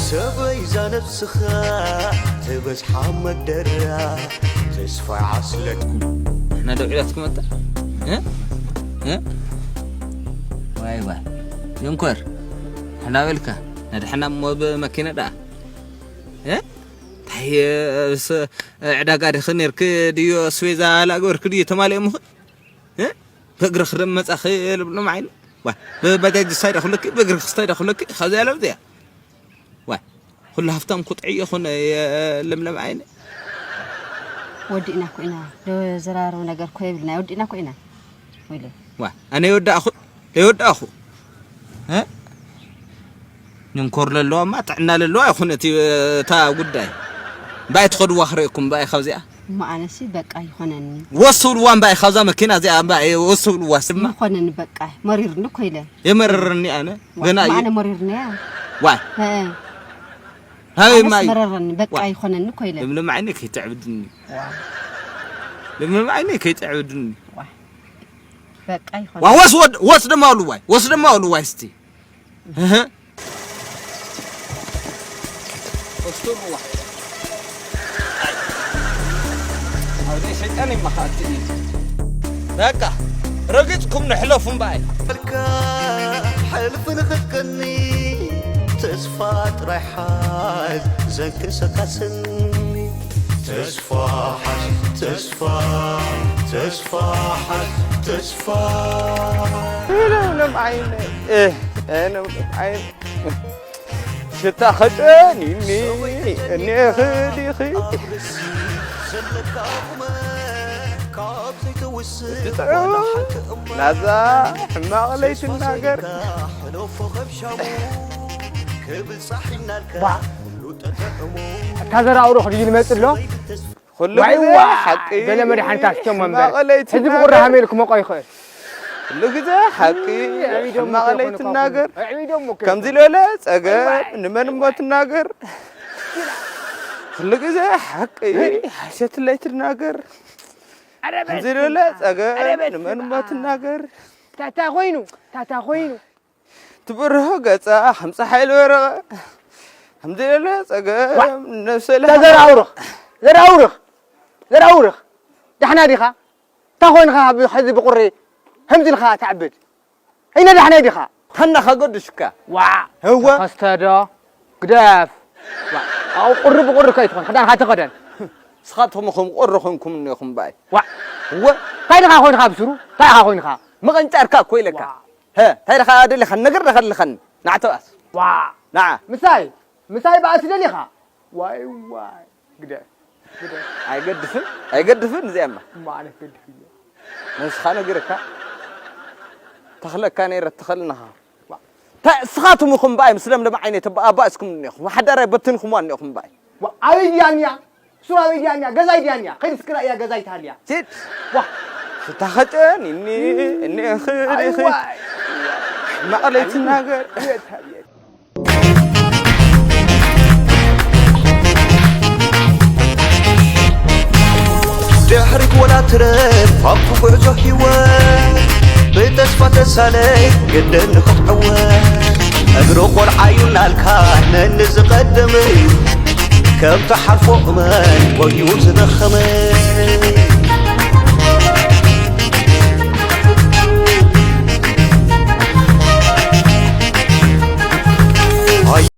ሰበይ ዛ ነብስኻ ትበዝሓ መደራ ተስፋ ይዓስለኩም። ንሕና ዶ ዕዳትኩም ኣታ እ? እ? ዋይ ዋይ ዮንኮር ሕና በልካ ነድሕና እሞ ብመኪና ደኣ እ? እንታይ ስ- ዕዳጋ ዲኺ ነርክ ድዮ ኣስቤዛ ላግበርክ ድዮ ተማሊኦ ምኽ እ? ብእግሪ ክደም መጻኺ ልብሎም ዓይነ ዋ ብባጃጅ ስታይ ዳኹለኪ ብእግሪ ክስታይ ዳኹለኪ ካብዚኣ ለብዚኣ ዋ ኩሉ ሃፍታም ኩጥዒ ይኹን ለምለም ዓይነ ወዲእና እኮ ኢና ዘራርብ ነገር እኮ የብልና ወዲእና እኮ ኢና ወይለ ዋ ኣነ የወዳእኹ የወዳእኹ እ? ንንኮር ለለዋማ ጥዕና ለለዋ ይኹን እቲ እታ ጉዳይ ባይ ትኸድዋ ክርእኩም ባይ ካብዚኣ እሞ ኣነሲ በቃ ይኾነኒ ወስ ትብልዋ እምባይ ካብዛ መኪና እዚኣ እምባይ ወስ ትብልዋ ስማ ይኾነኒ በቃ መሪርኒ እኮ ኢለ የመረረኒ ኣነ ገና እዩ ማነ መሪርኒ ያ ዋይ ሃይ ማይ መረረኒ በቃ ይኾነኒ እኮ ኢለ ለምለም ዓይነ ከይተዕብድኒ ለምለም ዓይነ ከይተዕብድኒ በቃ ይኾነኒ ዋ ወስ ወስ ደማ ኣሉ ዋይ ወስ ደማ ኣሉ ዋይ ስቲ ሰይጣን ይመኻት እዩ በቃ ረግፅኩም ንሕለፉ እምበኣይ በልካ ሕልፊ ንኽቀኒ ተስፋ ጥራይ ሓዝ ዘንቀሳቀሰኒ ተስፋ ሓዝ ተስፋ ተስፋ ሓዝ ተስፋ ለምለም ዓይነ ለምለም ዓይነ ሽታ ኸጨኒኒ እኒኺ ዲኺ ዝጥዑም ናዛ ሕማቕ ለይትናገር እታ ዘራውሮ ክድዩ ልመጽእ ኣሎ ኩሉ ግዜ ሓቂ ገለ መድሓኒታት ሽቶም እምበር ሕዚ ብቑሪ ሃመ ኢሉ ክመቆ ይኽእል ኩሉ ግዜ ሓቂ ሕማቕ ለይትናገር ከምዚ ለለ ጸገም ንመን እሞ ትናገር ኩሉ ግዜ ሓቂ ሓሸት ለይትናገር ከምዚ ለለ ጸገም ንመን እሞ ትናገር ታታ ኮይኑ ታታ ኮይኑ ትብርሆ ገጻ ከም ጸሓይ ዝበረቐ ከምዚ ለለ ጸገም ነብሰለ ዘራውርኽ ዘራውርኽ ዘራውርኽ ዳሕና ዲኻ እንታይ ኮይንኻ ሕዚ ብቁሪ ከምዚ ኢልኻ ትዓብድ ኣይነ ዳሕናይ ዲኻ ተናኻ ገድሽካ ዋ እወ ከስተዶ ግደፍ ኣብኡ ቁሪ ብቁሪ ከይትኾን ክዳንካ ተኸደን ንስኻትኩም ኹም ቁሪ ኾንኩም እኒኹም በኣይ ዋ እወ እንታይ ድኻ ኮይንካ ብስሩ እንታይ ኢኻ ኮይንካ ምቐንጫርካ እኮ ኢለካ ሀ እንታይ ድኻ ደሊኻን ነገር ድኻ ደሊኻን ንዓ ተባኣስ ዋ ንዓ ምሳይ ምሳይ በኣሲ ደሊኻ ዋይ ዋይ ግደፍ ግደፍ ኣይገድፍን ኣይገድፍን እዚኣማ እማ ኣነ ክገድፍ እየ ነብስኻ ነጊርካ ተኽለካ ነይረ ትኸልናኻ እስኻትም ኢኹም በኣይ ምስ ለምለም ዓይነይ ኣባእስኩም እኒኹም ሓዳራይ በትንኹምዋ እኒኹም በኣይ ኣበይ ድያ እኒኣ ሱር ኣበይ ድያ እኒኣ ገዛይ ድያ እኒኣ ከይድስክራ እያ ገዛይ ትሃልያ ሲድ ስታኸጨን እኒ እኒእኺ ሪኺ ማቕለይ ትናገር ድሕሪት ወላ ትረፍ ኣብቲ ጉዕዞ ህይወት ብተስፋ ተሳለይ ግድን ንኽትዕወት እግሪ ቆልዓዩ እናልካ ነኒ ዝቐድም ከም ትሓልፎ እመን ኮይኑ ዝደኸመ